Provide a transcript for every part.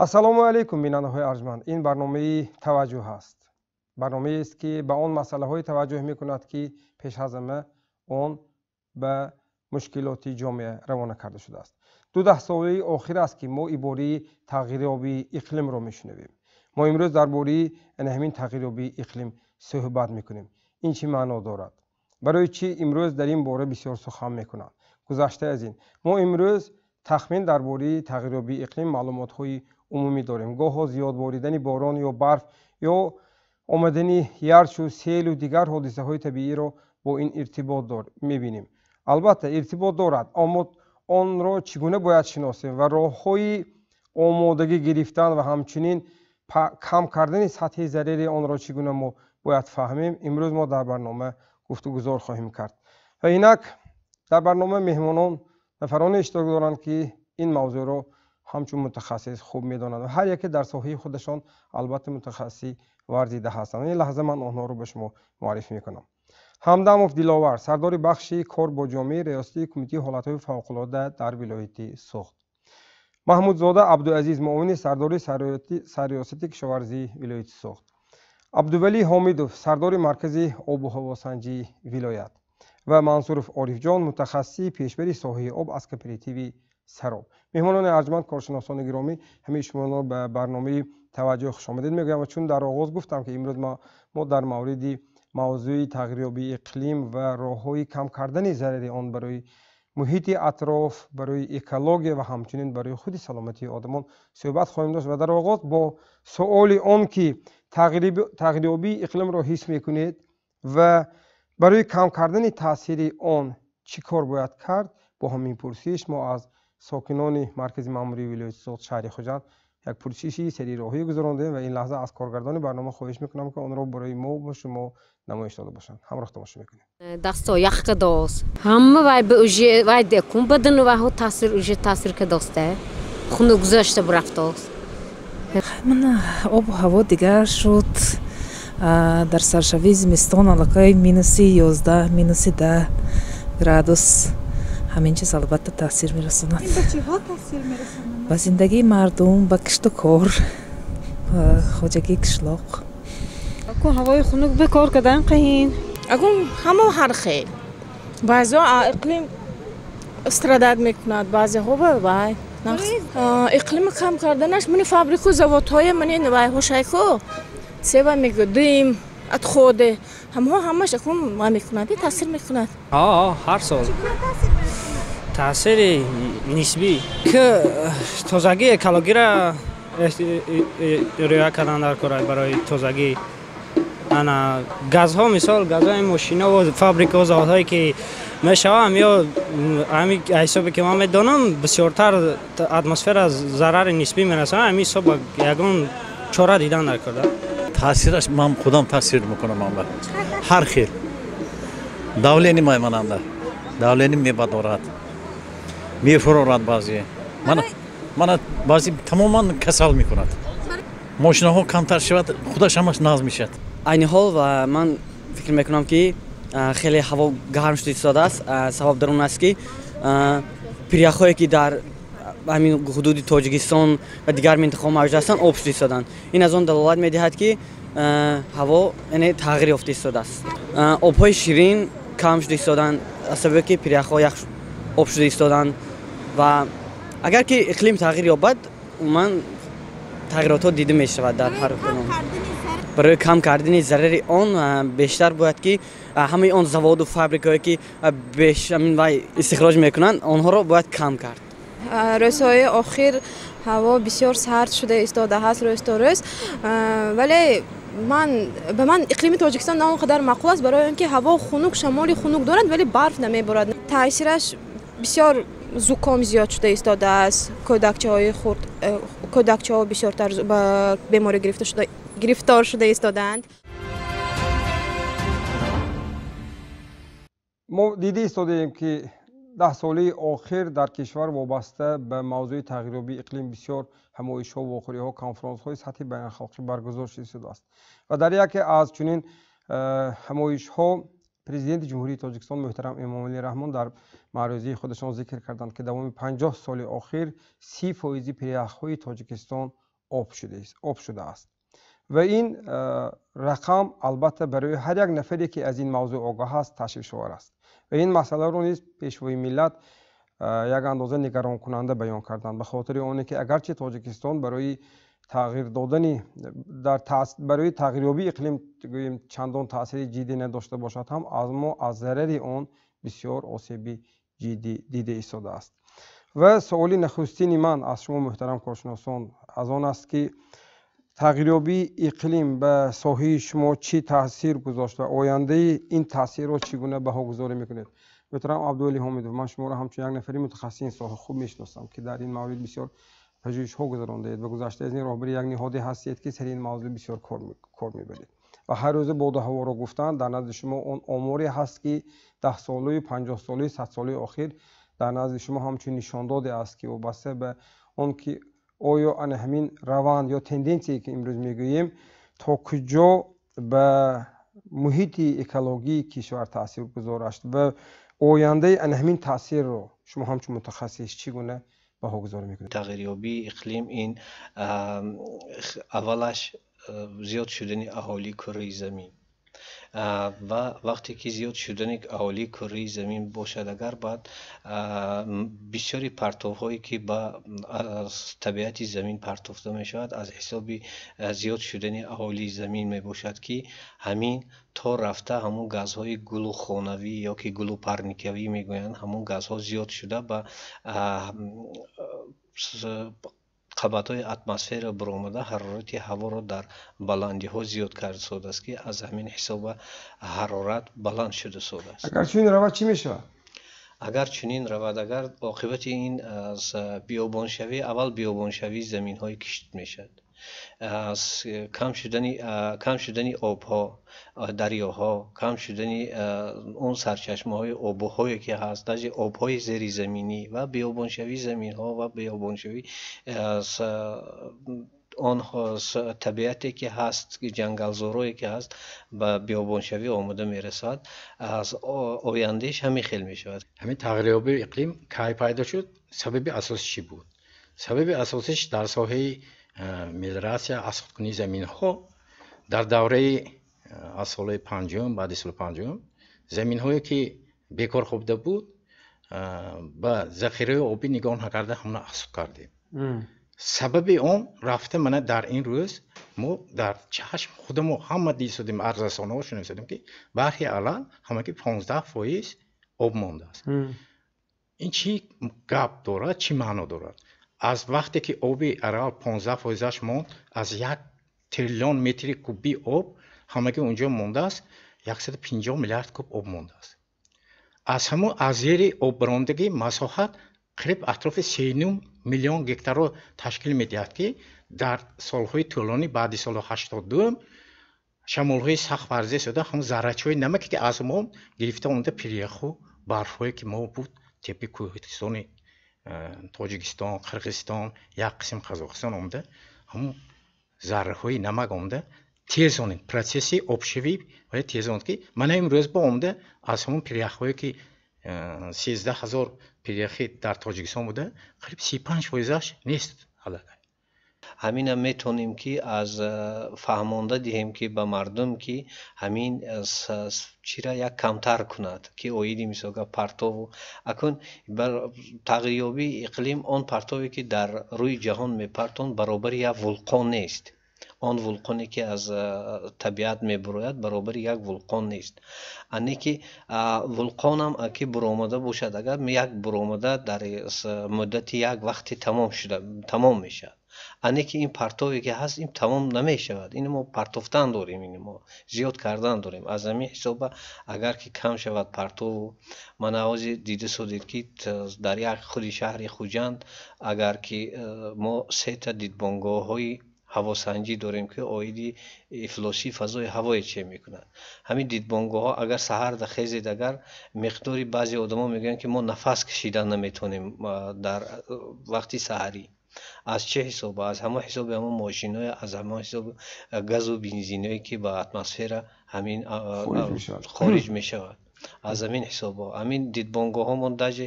Ассалому алайкум, бинандаҳои арҷманд. Ин барномаи таваҷҷӯҳ аст. Барномаест, ки ба он масъалаҳое таваҷҷӯҳ мекунад, ки пеш аз ҳама он ба мушкилоти ҷомеа равона карда шудааст. Ду даҳсолаи охир аст, ки мо ибораи тағйирёбии иқлимро мешунавем. Мо имрӯз дар бораи ана ҳамин тағйирёбии иқлим суҳбат мекунем. Ин чӣ маъно дорад? Барои чӣ имрӯз дар ин бора бисёр сухан мекунанд? Гузашта аз ин, мо имрӯз тахмин дар бораи тағйирёбии иқлим маълумотҳои умумӣ дорем. Гоҳо зиёд боридани борон ё барф ё омадани ярчу селу дигар ҳодисаҳои табииро бо ин иртибот мебинем. Албатта, иртибот дорад, аммо онро чӣ гуна бояд шиносем ва роҳҳои омодагӣ гирифтан ва ҳамчунин кам кардани сатҳи зарари онро чӣ гуна мо бояд фаҳмем, имрӯз мо дар барнома гуфтугузор хоҳем кард. Ва инак дар барнома меҳмонон нафароне иштирок доранд, ки ин мавзӯъро ҳамчун мутахассис хуб медонанд ва ҳар яке дар соҳаи худашон албатта мутахассиси варзида ҳастанд. Ин лаҳза ман онҳоро ба шумо муаррифӣ мекунам. Ҳамдамов Диловар, сардори бахши кор бо ҷомеаи Риёсати Кумитаи ҳолатҳои фавқулодда дар вилояти Суғд. Маҳмудзода Абдуазиз, муовини сардори Сарриёсати кишоварзии вилояти Суғд. Абдувалӣ Ҳомидов, сардори маркази обу ҳавосанҷии вилоят. Ва Мансуров Орифҷон, мутахассиси пешбари соҳаи об аз кооперативи Сароб. Меҳмонони арҷманд, коршиносони гиромӣ, ҳамаи шуморо ба барномаи таваҷҷӯҳ хушомадед мегӯям ва чун дар оғоз гуфтам, ки имрӯз мо дар мавриди мавзӯи тағйирёбии иқлим ва роҳҳои кам кардани зарари он барои муҳити атроф, барои экология ва ҳамчунин барои худи саломатии одамон суҳбат хоҳем дошт. Ва дар оғоз бо суоли он, ки тағйирёбии иқлимро ҳис мекунед ва барои кам кардани таъсири он чӣ кор бояд кард, бо ҳамин пурсиш мо аз сокинони маркази маъмурии вилояти Суғд, шаҳри Хуҷанд як пурсиши серироҳӣ гузарондем ва ин лаҳза аз коргардони барнома хоҳиш мекунам, ки онро барои мо бо шумо намоиш дода бошанд. Ҳамроҳ тамошо мекунем. Дасто ях кадост, ҳама вай ба уже вай декун бадану вайҳо таъсир уже таъсир кадоста, хунук гузашта бурафтост. Мана обу ҳаво дигар шуд. Дар саршавии зимистон аллакай -11, -10 градус. Ҳамин чиз албатта таъсир мерасонад. Ба чиҳо таъсир мерасонад? Ба зиндагии мардум, ба кишту кор, ба хоҷагии қишлоқ. Акун ҳавои хунук ба кор кардан қиин. Акун ҳама ҳар хел. Баъзеҳо иқлим страдат мекунад, баъзеҳо ба вай. Иқлими кам карданаш мани фабрику заводҳое мани вайҳошайко сева мегӯ дим отходе ҳамаҳо ҳамаш акун вай мекунад, таъсир мекунад. Ҳар сол таъсири нисбӣ, ки тозагии экологиро риоя кардан дар кор барои тозагӣ. Ана газҳо, мисол газҳои мошинову фабрикаву заводҳое ки мешаванд, ё ҳамин ҳисобе ки ман медонам, бисёртар атмосфера зарари нисбӣ мерасонад. Ҳамин ҳисоб ягон чора дидан дар кор. Таъсираш ман худам таъсир мекунам, ҳар хел давление мемонанда, давление мебадорад, мефурорад, баъзе мана баъзе тамоман касал мекунад. Мошинаҳо камтар шавад, худаш ҳамаш нағз мешавад. Айни ҳол ман фикр мекунам, ки хеле ҳаво гарм шуда истодааст. Сабаб дар он аст, ки пиряхҳое, ки дар ҳамин ҳудуди Тоҷикистон ва дигар минтақаҳо мавҷуд ҳастанд, об шуда истоданд. Ин аз он далолат медиҳад, ки ҳаво яъне тағйир ёфта истодааст. Обҳои ширин кам шуда истоданд аз сабабе ки пиряхҳо ях об шуда истоданд. Ва агар ки иқлим тағйир ёбад, умуман тағйиротҳо дида мешавад дар ҳар. Барои кам кардани зарари он бештар бояд ки ҳамаи он заводу фабрикаҳое, ки вай истихроҷ мекунанд, онҳоро бояд кам кард. Рӯзҳои охир ҳаво бисёр сард шуда истодааст рӯз то рӯз, вале ба ман иқлими Тоҷикистон на он қадар маъқул аст, барои он ки ҳаво хунук, шамоли хунук дорад, вале барф намеборад. Таъсираш бисёр зуком зиёд шуда истодааст, кӯдакчаҳои хурд, кӯдакчаҳо бисёртар ба беморӣ гирифтор шуда истодаанд. Мо дида истодаем, ки даҳсолаи охир дар кишвар вобаста ба мавзӯи тағйирёбии иқлим бисёр ҳамоишҳо, вохӯриҳо, конфронсҳои сатҳи байналхалқӣ баргузор шуда истодааст. Ва дар яке аз чунин ҳамоишҳо Президенти Ҷумҳурии Тоҷикистон муҳтарам Эмомалӣ Раҳмон дар маърӯзии худашон зикр карданд, ки давоми 50 соли охир 30% пиряхҳои Тоҷикистон об шудааст. Ва ин рақам албатта барои ҳар як нафаре, ки аз ин мавзӯъ огоҳ аст, ташвишовар аст. Ва ин масъаларо низ Пешвои миллат як андоза нигаронкунанда баён карданд, ба хотири оне ки агарчи Тоҷикистон барои тағйир додани барои тағйирёбии иқлим гӯем чандон таъсири ҷиддӣ надошта бошад ҳам, аз мо аз зарари он бисёр осеби ҷиддӣ дида истодааст. Ва суоли нахустини ман аз шумо, муҳтарам коршиносон, аз он аст, ки тағйирёбии иқлим ба соҳаи шумо чӣ таъсир гузошт ва ояндаи ин таъсирро чӣ гуна баҳогузорӣ мекунед? Муҳтарам Абдувалӣ Ҳомидов, ман шуморо ҳамчун як нафари мутахассиси ин соҳа хуб мешиносам, ки дар ин маврид бисёр пажӯҳишҳо гузарондаед ва гузашта аз ин роҳбари як ниҳоде ҳастед, ки сари ин мавзӯъ бисёр кор мебаред. Ва ҳар рӯза боду ҳаворо гуфтан дар назди шумо он оморе ҳаст, ки 10-солаи, 50-солаи, 100-солаи охир дар назди шумо ҳамчун нишондоде аст, ки вобаста ба он ки оё ана ҳамин раванд ё тенденсие, ки имрӯз мегӯем, то куҷо ба муҳити экологии кишвар таъсир гузорашт ва ояндаи ана ҳамин таъсирро шумо ҳамчун мутахассис чӣ гуна баҳогузорӣ мекунед? Тағйирёбии иқлим ин аввалаш зиёд шудани аҳолии кураи замин, ва вақте ки зиёд шудани аҳолии кураи замин бошад, агар баъд бисёри партовҳое, ки ба табиати замин партофта мешавад, аз ҳисоби зиёд шудани аҳолии замин мебошад, ки ҳамин то рафта ҳамун газҳои гулухонавӣ ё ки гулупарникавӣ мегӯянд, ҳамун газҳо зиёд шуда ба қабатҳои атмосфера баромада ҳарорати ҳаворо дар баландиҳо зиёд карда истодааст, ки аз ҳамин ҳисоба ҳарорат баланд шуда истодааст. Агар чунин равад, чӣ мешавад? Агар чунин равад, агар оқибати ин аз биёбоншавӣ, аввал биёбоншавии заминҳои кишт мешавад, аз кам шудани обҳо, дарёҳо, кам шудани он сарчашмаҳои обҳое, ки ҳаст, даже обҳои зеризаминӣ ва биёбоншавии заминҳо ва биёбоншавии он табиате, ки ҳаст, ҷангалзорое, ки ҳаст, ба биёбоншавӣ омода мерасад. Аз ояндааш ҳамин хел мешавад. Ҳамин тағйирёбии иқлим кай пайдо шуд? Сабаби асосӣ чӣ буд? Сабаби асосиш дар соҳаи мелиоратсия, азхудкунии заминҳо дар давраи аз солҳои 50-ум, баъди соли 50-ум заминҳое, ки бекор хобида буд, ба захираи обӣ нигоҳ накарда ҳамона азхуд кардем. Сабаби он рафта мана дар ин рӯз мо дар чашм худамо ҳама дидем, аз расонаҳо шунидем, ки баҳри Алал ҳамагӣ 15% об мондааст. Ин чӣ гап дорад, чӣ маъно дорад? Аз вақте ки оби Арал 15%-аш монд, аз 1 триллион метри кубии об ҳамагӣ унҷо мондааст 150 миллиард куб об мондааст. Аз ҳамон аз зери оббарондагӣ масоҳат қариб атрофи 3,5 миллион гектарро ташкил медиҳад, ки дар солҳои тӯлонӣ баъди соли 82-ум шамолҳои сахт варзида шуда, ҳамон заррачаҳои намаке, ки аз мо гирифта омада, пиряху барфҳое, ки мо буд, тепи кӯҳистони Тоҷикистон, Қирғизистон, як қисм Қазоқистон омада, ҳамон зарраҳои намак омада тезонид процесси обшавӣ ва тезонид, ки мана имрӯз бо омада аз ҳамон пиряхҳое, ки 13 000 пиряхи дар Тоҷикистон буда, қариб 35%-аш нест аллакай. Ҳамина метавонем, ки аз фаҳмонда диҳем, ки ба мардум, ки ҳамин чира як камтар кунад, ки оиди мисолга партову акун тағйирёбии иқлим, он партове, ки дар рӯи ҷаҳон мепартонд, баробари як вулқон нест. Он вулқоне, ки аз табиат мебурояд, баробари як вулқон нест. Ане ки вулқонам ки буромада бошад, агар як буромада дар муддати як вақти тамом шуда тамом мешавад. Ане ки ин партове, ки ҳаст, ин тамом намешавад. Ин мо партофтан дорем, ин мо зиёд кардан дорем. Аз ҳамин ҳисоба агар ки кам шавад партову, мана ҳозир дида содед, ки дар як худи шаҳри Хуҷанд агар ки мо сета дидбонгоҳҳои ҳавосанҷӣ дорем, ки оиди ифлосии фазои ҳавое че мекунад. Ҳамин дидбонгоҳҳо агар саҳарда хезед, агар миқдори баъзе одамо мегӯянд, ки мо нафас кашидан наметавонем дар вақти саҳарӣ. Аз чӣ ҳисоба? Аз ҳамон ҳисоби ҳамон мошиное, аз ҳамон ҳисоби газу бензиное, ки ба атмосфера ҳамин хориҷ мешавад. Аз ҳамин ҳисобо ҳамин дидбонгоҳҳомон даже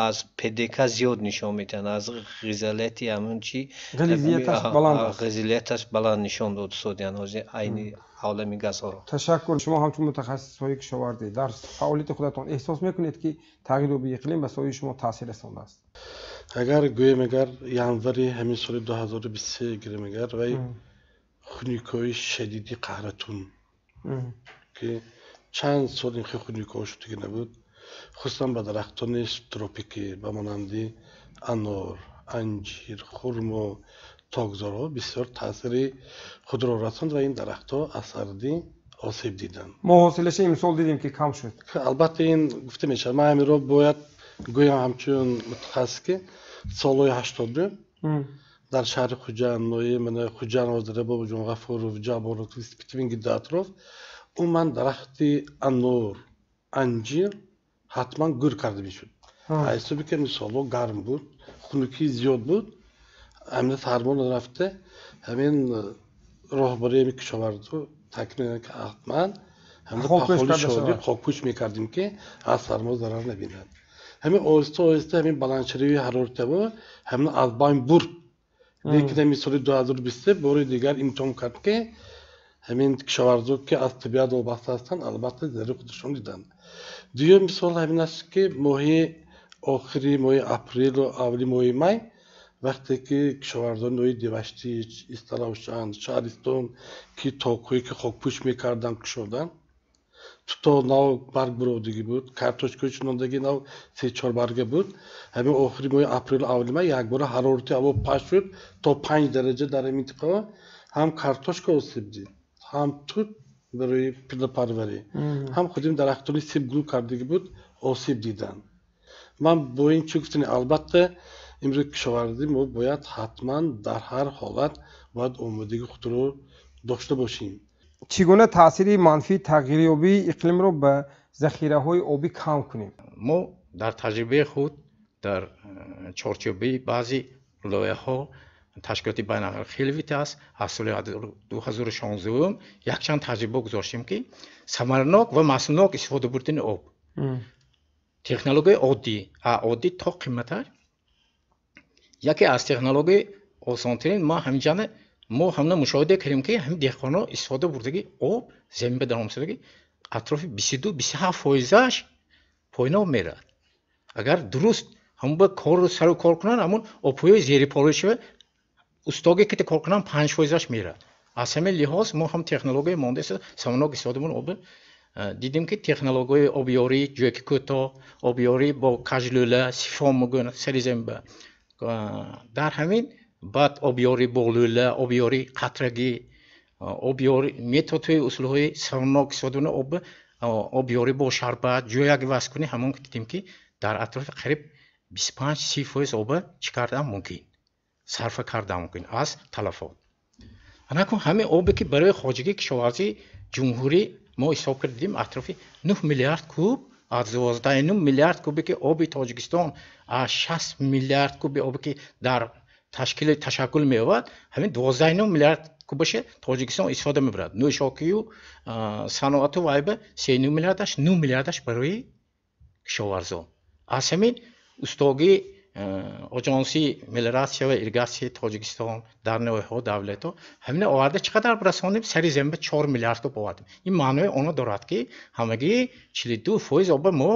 аз ПДК зиёд нишон медиҳанд, аз ғизалияти ҳамон чи ғизалияташ баланд нишон дод содиян ҳозир айни олами газҳоро. Ташаккур. Шумо ҳамчун мутахассисҳои кишоварзӣ дар фаъолияти худатон эҳсос мекунед, ки тағйирёбии иқлим ба соҳаи шумо таъсир расондааст? Агар гӯем, агар январи ҳамин соли 2023 гирем, агар вай хунукиҳои шадиди қаҳратун, ки чанд сол ин хел хунукиҳо шудагӣ набуд, хусусан ба дарахтони тропикӣ ба монанди анор, анҷир, хурмо, токзорҳо бисёр таъсири худро расонд ва ин дарахтҳо аз сардӣ осеб диданд. Мо ҳосилаша имсол дидем, ки кам шуд. Албатта, ин гуфта мешавад. Ман ҳаминро бояд гӯям ҳамчун мутахассис, ки солҳои 80 дар шаҳри Хуҷанд, ноҳияи мана Хуҷанд, ҳозира Бобоҷон Ғафуров, Ҷабборов, Спитвин гидроатроф, умуман дарахти анор, анҷир ҳатман гӯр карда мешуд. Ҳисоби ки солҳо гарм буд, хунукӣ зиёд буд, ҳамин сармон рафта, ҳамин роҳбари ҳамин кишоварзо таъкид мекарданд, ки ҳатман ҳамин пахоли шодӣ хокпӯш мекардем, ки аз сармо зарар набинад. Ҳамин оҳиста оҳиста ҳамин баландшавии ҳарорати ҳаво ҳамин аз байн бурд. Лекин ҳамин соли 2023 бори дигар имтиҳон кард, ки ҳамин кишоварзо, ки аз табиат вобаста ҳастанд, албатта зарари худашон диданд. Дуюм мисол ҳамин аст, ки моҳи охири моҳи апрелу аввали моҳи май, вақте ки кишоварзони ноҳияи Деваштич, Истаравшан, Шаҳристон, ки токҳое ки хокпӯш мекарданд, кушоданд, туто нав барг буродагӣ буд, картошкаи чинондагӣ нав се-чор барга буд. Ҳамин охири моҳи апрелу аввали май якбора ҳарорати ҳаво паст шуд то 5 дараҷа дар ҳамин минтақаҳо. Ҳам картошка осеб дид, ҳам тут барои пиллапарварӣ, ҳам худим дарахтони себ гул кардагӣ буд, осеб диданд. Ман бо ин чӣ гуфтани, албатта имрӯз кишоварзӣ мо бояд ҳатман дар ҳар ҳолат бояд омодагии худро дошта бошем. Чӣ гуна таъсири манфии тағйирёбии иқлимро ба захираҳои обӣ кам кунем? Мо дар таҷрибаи худ дар чорчӯбаи баъзе лоиҳаҳо ташкилоти байналмилалии Хелвит аст, аз соли 2016 якчанд таҷриба гузоштем, ки самаранок ва маҳсулнок истифода бурдани об, технологияи оддӣ, оддӣ то қимматаш. Яке аз технологияи осонтарин мо ҳаминҷана мо ҳамна мушоҳида кардем, ки ҳамин деҳқонҳо истифода бурдаги об замин ба даромадшудаги атрофи 22-27 фоизаш поиноб меравад. Агар дуруст ҳамон ба кору сару кор кунанд, ҳамон обҳои зери шава устоге ки кор кунанд, 5 фоизаш меравад. Аз ҳамин лиҳоз мо ҳам технологияи мондаест самаранок истифода бурдан об дидем, ки технологияи обёрӣ ҷое ки кӯтоҳ, обёрӣ бо кажлӯла, сифон мегӯянд сари замин ба дар ҳамин, баъд обёрӣ бо лӯла, обёрии қатрагӣ, обёрӣ методҳои усулҳои самаранок истифода бурдан об, обёрӣ бо шарбат, ҷояк иваз кунӣ, ҳамон дидем, ки дар атрофи қариб 25-30 фоиз оба чӣ кардан мумкин, сарфа кардан мумкин аз талафот. Анакун ҳамин обе ки барои хоҷагии кишоварзии ҷумҳурӣ мо ҳисоб карда дидем, атрофи 9 миллиард куб аз 12 миллиард кубе ки оби Тоҷикистон, аз 60 миллиард куби обе ки дар ташкили ташаккул меёбад, ҳамин 12 миллиард кубаше Тоҷикистон истифода мебарад. Нӯшокию саноату вайба 3 миллиардаш, 9 миллиардаш барои кишоварзон. Аз ҳамин устогии Оҷонсии мелиоратсия ва ирригатсияи Тоҷикистон дар ноҳияҳо, давлатҳо ҳамина оварда чӣ қадар расондем? Сари замин ба 4 миллиард куб овардем. Ин маънои онро дорад, ки ҳамагӣ 42% оба мо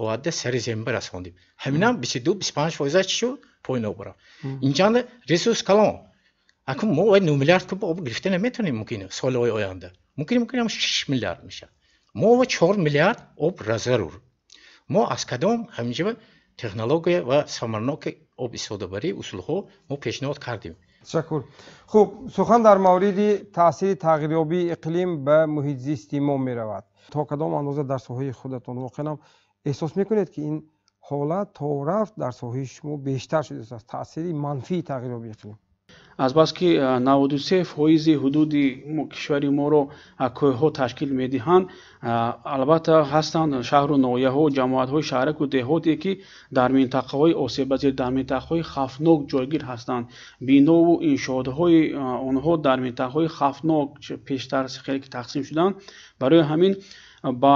оварда сари замин ба расондем. Ҳаминам 22-25 фоизаш чӣ шуд? Поин об рафт. Инҷанда ресурс калон. Акун мо 9 миллиард куб об гирифта наметавонем, мумкин солҳои оянда. Мумкин 6 миллиард мешавад. Мо 4 миллиард об зарур. Мо аз кадом ҳаминҷа технология ва самараноки об истифодабарӣ усулҳо мо пешниҳод кардем. Ташаккур. Хуб, сухан дар мавриди таъсири тағйирёбии иқлим ба муҳитзисти мо меравад. То кадом андоза дар соҳаи худатон воқеан ҳам эҳсос мекунед, ки ин ҳолат то рафт дар соҳаи шумо бештар шудааст, таъсири манфии тағйирёбии иқлим? Азбаски 93% ҳудуди кишвари моро кӯҳҳо ташкил медиҳанд, албатта ҳастанд шаҳру ноҳияҳо, ҷамоатҳои шаҳраку деҳоте, ки дар минтақаҳои осебпазир, дар минтақаҳои хавфнок ҷойгир ҳастанд. Бинову иншоотҳои онҳо дар минтақаҳои хавфнок пештар хеле ки тақсим шуданд. Барои ҳамин ба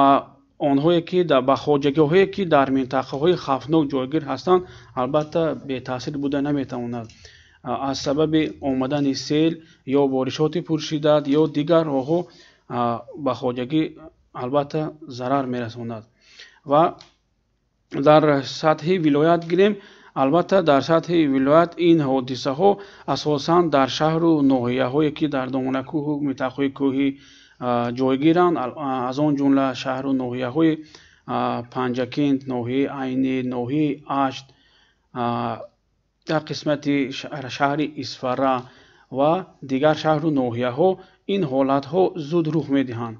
онҳое ки ба хоҷагиҳое ки дар минтақаҳои хавфнок ҷойгир ҳастанд, албатта бетаъсир буда наметавонад. Аз сабаби омадани сел ё боришоти пуршиддат ё дигар роҳҳо ба хоҷагӣ албатта зарар мерасонад. Ва дар сатҳи вилоят гирем, албатта дар сатҳи вилоят ин ҳодисаҳо асосан дар шаҳру ноҳияҳое ки дар доманакӯҳу минтақаҳои кӯҳӣ ҷойгиранд, аз он ҷумла шаҳру ноҳияҳои Панҷакент, ноҳияи Айнӣ, ноҳияи Ашт, дар қисмати шаҳри Исфара ва дигар шаҳру ноҳияҳо ин ҳолатҳо зуд рух медиҳанд.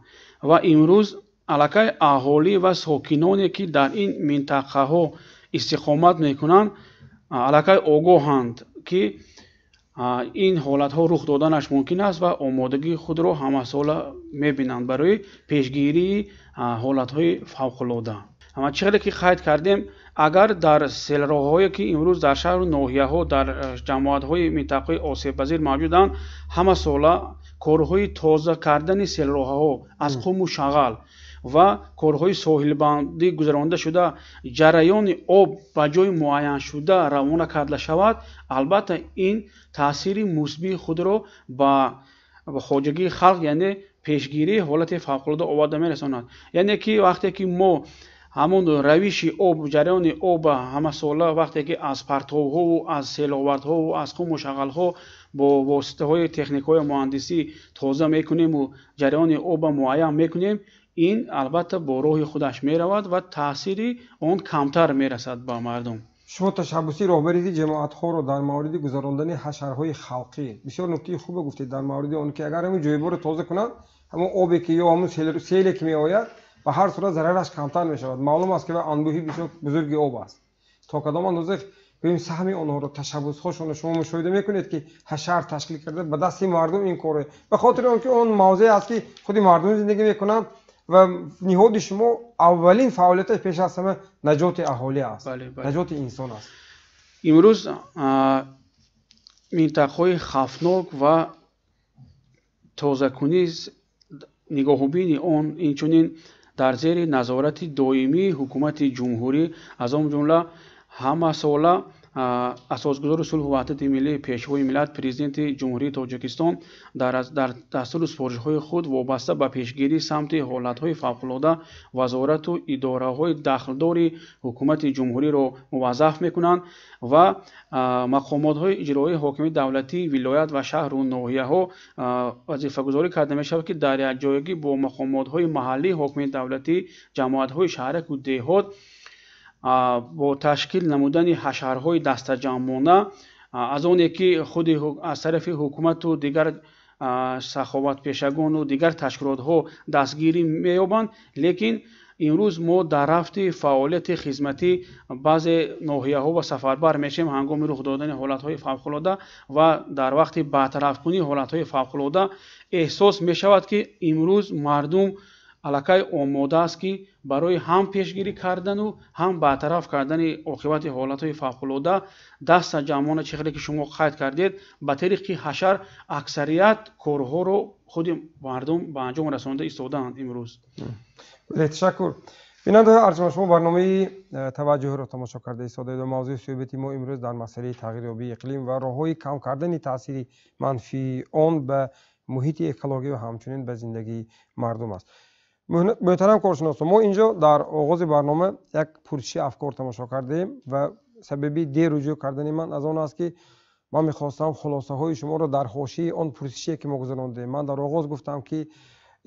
Ва имрӯз аллакай аҳолӣ ва сокиноне ки дар ин минтақаҳо истиқомат мекунанд, аллакай огоҳанд, ки ин ҳолатҳо рух доданаш мумкин аст ва омодагии худро ҳамасола мебинанд барои пешгирии ҳолатҳои фавқулода. Ама чӣ хеле ки қайд кардем, агар дар селроҳҳое ки имрӯз дар шаҳру ноҳияҳо, дар ҷамоатҳои минтақаҳои осебпазир мавҷуданд, ҳамасола корҳои тоза кардани селроҳҳо аз қуму шағал ва корҳои соҳилбандӣ гузаронда шуда, ҷараёни об ба ҷои муайяншуда равона карда шавад, албатта ин таъсири мусбии худро ба хоҷагии халқ, яъне пешгирии ҳолати фавқулода оварда мерасонад. Яъне ки вақте ки мо ҳамон равиши об, ҷараёни об ҳамасола вақте ки аз партовҳову аз селовардҳову аз қуму шағалҳо бо воситаҳои техникаҳои муҳандисӣ тоза мекунему ҷараёни обро муайян мекунем, ин албатта бо роҳи худаш меравад ва таъсири он камтар мерасад ба мардум. Шумо ташаббуси роҳбарии ҷамоатҳоро дар мавриди гузарондани ҳашарҳои халқӣ бисёр нуктаи хубе гуфтед, дар мавриди он ки агар ҳамин ҷойборро тоза кунанд, ҳамон обе ки ё ҳамон селе ки меояд, ба ҳар сурат зарараш камтар мешавад. Маълум аст ки анбӯҳи бисёр бузурги об аст. То кадом андоза гӯем саҳми онҳоро, ташаббусҳошонро шумо мушоҳида мекунед ки ҳашар ташкил карда ба дасти мардум ин корро, ба хотири он ки он мавзее аст ки худи мардум зиндагӣ мекунанд ва ниҳоди шумо аввалин фаъолияташ пеш аз ҳама наҷоти аҳолӣ аст, наҷоти инсон аст. Имрӯз минтақаҳои хавфнок ва тозакунӣ, нигоҳубини он инчунин дар зери назорати доимии ҳукумати ҷумҳурӣ, аз он ҷумла ҳамасола асосгузори сулҳу ваҳдати миллӣ, пешвои миллат, президенти Ҷумҳурии Тоҷикистон дар дастуру супоришҳои худ вобаста ба пешгирии самти ҳолатҳои фавқулода вазорату идораҳои дахлдори ҳукумати ҷумҳуриро муваззаф мекунанд ва мақомотҳои иҷроии ҳокимияти давлатии вилоят ва шаҳру ноҳияҳо вазифагузорӣ карда мешавад, ки дар якҷоягӣ бо мақомотҳои маҳаллии ҳокимияти давлатӣ, ҷамоатҳои шаҳраку деҳот бо ташкил намудани ҳашарҳои дастаҷамъона, аз оне ки худи аз тарафи ҳукумату дигар саховатпешагону дигар ташкилотҳо дастгирӣ меёбанд, лекин имрӯз мо дар рафти фаъолияти хизматӣ баъзе ноҳияҳо ва сафарбар мешавем ҳангоми рух додани ҳолатҳои фавқулода ва дар вақти бартарафкунии ҳолатҳои фавқулода эҳсос мешавад, ки имрӯз мардум аллакай омода аст, ки барои ҳам пешгирӣ кардану ҳам бартараф кардани оқибати ҳолатҳои фавқулода дастаҷамъона, чӣ хеле ки шумо қайд кардед, ба тариқи ҳашар аксарият корҳоро худи мардум ба анҷом расонда истодаанд имрӯз. Ташаккур. Бинандаҳои арҷманд, шумо барномаи таваҷҷӯҳро тамошо карда истодаед ва мавзӯи суҳбати мо имрӯз дар масъалаи тағйирёбии иқлим ва роҳҳои кам кардани таъсири манфии он ба муҳити экологӣ ва ҳамчунин ба зиндагии мардум аст. Муҳтарам коршиносон, мо инҷо дар оғози барнома як пурсиши афкор тамошо кардаем ва сабаби дер руҷӯъ кардани ман аз он аст, ки ман мехостам хулосаҳои шуморо дар ҳошияи он пурсише ки мо гузарондем. Ман дар оғоз гуфтам, ки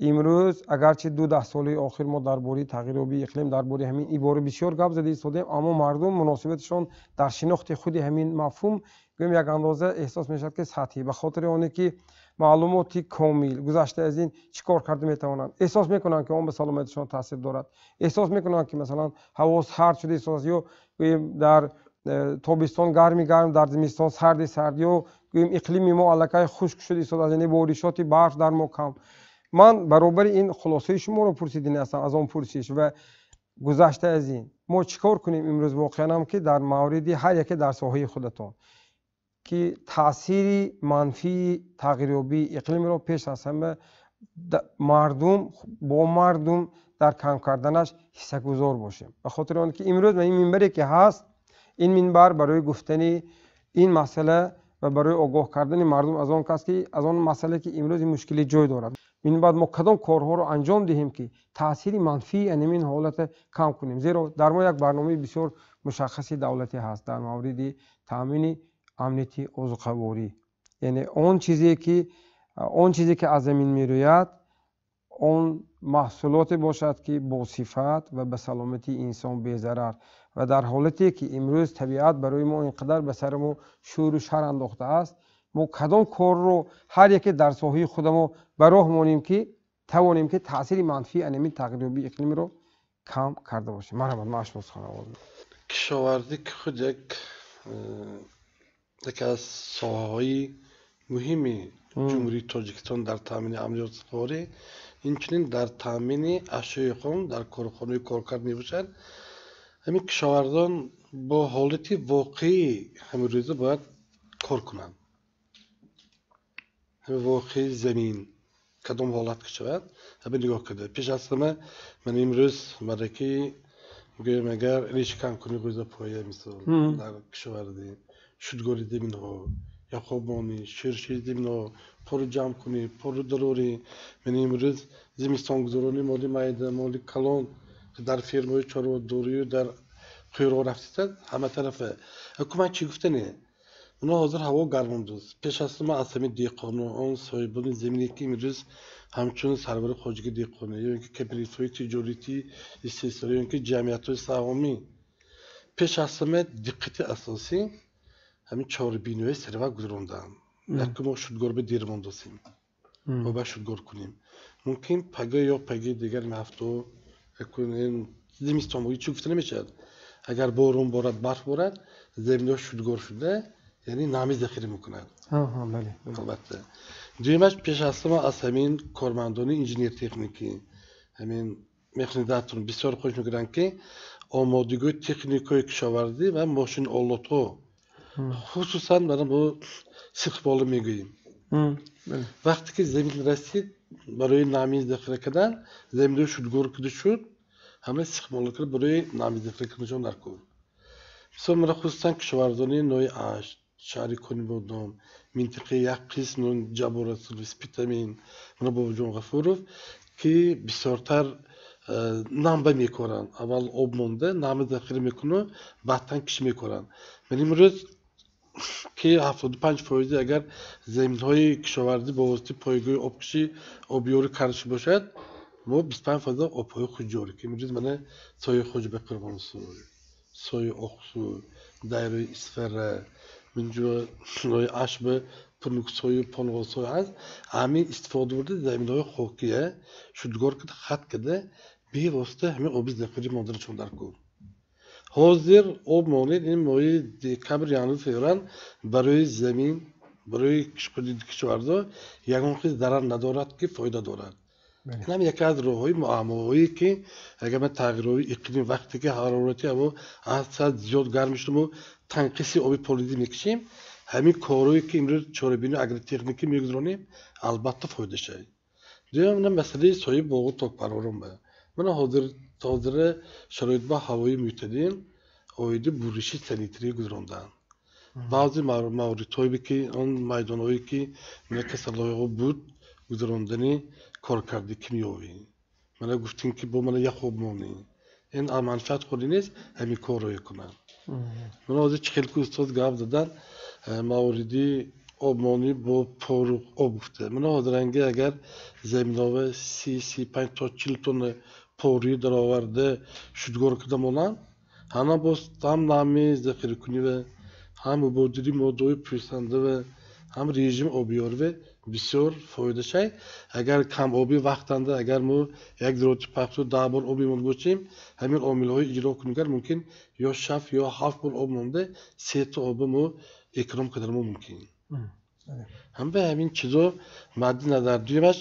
имрӯз агарчи ду даҳсолаи охир мо дар бораи тағйирёбии иқлим, дар бораи ҳамин ибора бисёр гап зада истодаем, аммо мардум муносибаташон дар шинохти худи ҳамин мафҳум гӯем як андоза эҳсос мешавад ки сатҳӣ, ба хотири оне ки маълумоти комил гузашта аз ин чӣ кор карда метавонанд, эҳсос мекунанд ки он ба саломатишон таъсир дорад, эҳсос мекунанд ки масалан ҳаво сард шуда истодааст ё гӯем дар Тобистон гарми гарм, дар зимистон сарди сард, ё гӯем иқлими мо аллакай хушк шуд истодааст, яъне боришоти барф дар мо кам. Ман баробари ин хулосаи шуморо пурсидани ҳастам аз он пурсиш ва гузашта аз ин мо чӣ кор кунем имрӯз воқеанам, ки дар мавриди ҳар яке дар соҳаи худатон ки таъсири манфии тағйирёбии иқлимро пеш аз ҳама мардум бо мардум дар кам карданаш ҳиссагузор бошем, ба хотири он ки имрӯз ин минбаре ки ҳаст, ин минбар барои гуфтани ин масъала ва барои огоҳ кардани мардум аз он кас ки аз он масъалае ки имрӯз ин мушкилӣ ҷой дорад. Минбаъд мо кадом корҳоро анҷом диҳем, ки таъсири манфии ин ҳолатро кам кунем, зеро дар мо як барномаи бисёр мушаххаси давлатӣ ҳаст дар мавриди таъмини амнияти озуқаворӣ, яъне он чизе ки аз замин мерӯяд, он маҳсулоте бошад, ки босифат ва ба саломатии инсон безарар. Ва дар ҳолате ки имрӯз табиат барои мо ин қадар ба сари мо шӯру шар андохтааст, мо кадом корро ҳар яке дар соҳаи худамо ба роҳ монем, ки тавонем ки таъсири манфии анамин тағйирёбии иқлимиро кам карда бошем? Марҳамат, ман шумо сухан оғоз. Кишоварзӣ ки худ яке аз соҳаҳои муҳими Ҷумҳурии Тоҷикистон дар таъмини амнияти озуқаворӣ, инчунин дар таъмини ашёи хом дар корхонаи коркард мебошад. Ҳамин кишоварзон бо ҳолати воқеии ҳамин рӯза бояд кор кунанд. Ҳамин воқеии замин кадом ҳолат ки шавад, ҳамин нигоҳ карда. Пеш аз ҳама ман имрӯз мараки гӯем, агар решаканкунии ғӯзапоя, мисол, дар кишоварзӣ, шудгори заминҳо, яхобмонӣ, шӯршии заминҳо, пору ҷамъкунӣ, пору дарорӣ. Ман имрӯз зимистонгузаронӣ моли майда, моли калон дар фермаҳои чорводорию дар қӯйро рафтистад ҳама тарафа. Ҳукумат чӣ гуфтане? Мана ҳозир ҳаво гарм омадааст. Пеш аз ҳама аз ҳамин деҳқону он соҳибони замине, ки имрӯз ҳамчун сарвари хоҷагии деҳқонӣ ё ин ки кооперативҳои тиҷоратӣ истеҳсолӣ ё ин ки ҷамъиятҳои саҳомӣ, пеш аз ҳама диққати асосӣ ҳамин чорабиниҳои саривақт гузаронданд. Якум, мо шудгор ба дер мондосем, мо бояд шудгор кунем. Мумкин пага ё паги дигар ҳафто зимистон чӣ гуфта намешавад. Агар борон борад, барф борад, заминҳо шудгор шуда, яъне намӣ захира мекунад. Албатта, дуюмаш, пеш аз ҳама аз ҳамин кормандони инженер-техникӣ, ҳамин механизатор бисёр хоҳиш мекунанд, ки омодагии техникаи кишоварзӣ ва мошинолотҳо, хусусан мана бо сихбола мегӯем, вақте ки замин расид, барои намӣ захира кардан заминҳои шудгор кида шуд, ҳама сихбола карда барои намӣ захира карданашон дар кор. Мисол, мана хусусан кишоварзони ноҳияи Ашт, шаҳри Конибодом, минтақаи як қисм Ҷаббор Расулов, Спитамен, мана Бобоҷон Ғафуров, ки бисёртар намба мекоранд. Аввал об монда, нами захира мекунанд, баъдтан киш мекоранд. Ман имрӯз ки 75 фоизи агар заминҳои кишоварзӣ бо воситаи пойгоҳи обкашӣ обёрӣ карда шуда бошад, мо 25 фоиз обҳои худҷорӣ, ки имрӯз мана сои Хоҷаба Қурбонсӯй, сои Оқсӯ, дайрои Исфара, минҷо ноҳияи Ашт Пунуксою Понғосой ҳаст, ҳамин истифода бурда заминҳои хокия шудгор карда, хат карда, бевосита ҳамин оби захирӣ монданашон дар кор. Ҳозир об монед, ин моҳи декабр, январ, феврал барои замин, барои кишоварзо ягон хел зарар надорад, ки фоида дорад. Инам яке аз роҳҳои муаммоҳое, ки агар ма тағйироти иқлим, вақте ки ҳарорати ҳаво аз сад зиёд гарм мешуд, мо танқиси оби полизӣ мекашем. Ҳамин корҳое, ки имрӯз чорабинии агротехникӣ мегузаронем, албатта фоида шавад. Дуюм, мана масъалаи соҳиби боғу токпарварон ба мана ҳозира шароит ба ҳавои мӯътадил оиди буриши санитарӣ гузаронданд. Баъзе мавридҳое, ки он майдонҳое, ки касалиҳо буд, гузарондани коркарди кимиёвӣ, мана гуфтем, ки бо мана яхобмонӣ, ин манфиат холӣ нест, ҳамин корро кунанд. Мана ҳозир чӣ хел ки устод гап заданд, мавриди обмонӣ бо пору об гуфта, мана ҳозиранги агар заминова 30, 35 то 40 тонна порӯи дароварда шудгор карда монанд, ҳама боз ҳам нами захиракунӣ ва ҳам мубодили моддаҳои пӯсанда ва ҳам режими обёрӣ. Бисёр фоидашай. Агар камобӣ вақтанда, агар мо як зироати пахту 10 бор об мемонда бошем, ҳамин омилҳои иҷро кунигар мумкин ё 6 ё 7 бор об монда, сета оби мо эконом кардан мо мумкин. Ҳам ба ҳамин чизо мадди назар. Дуюмаш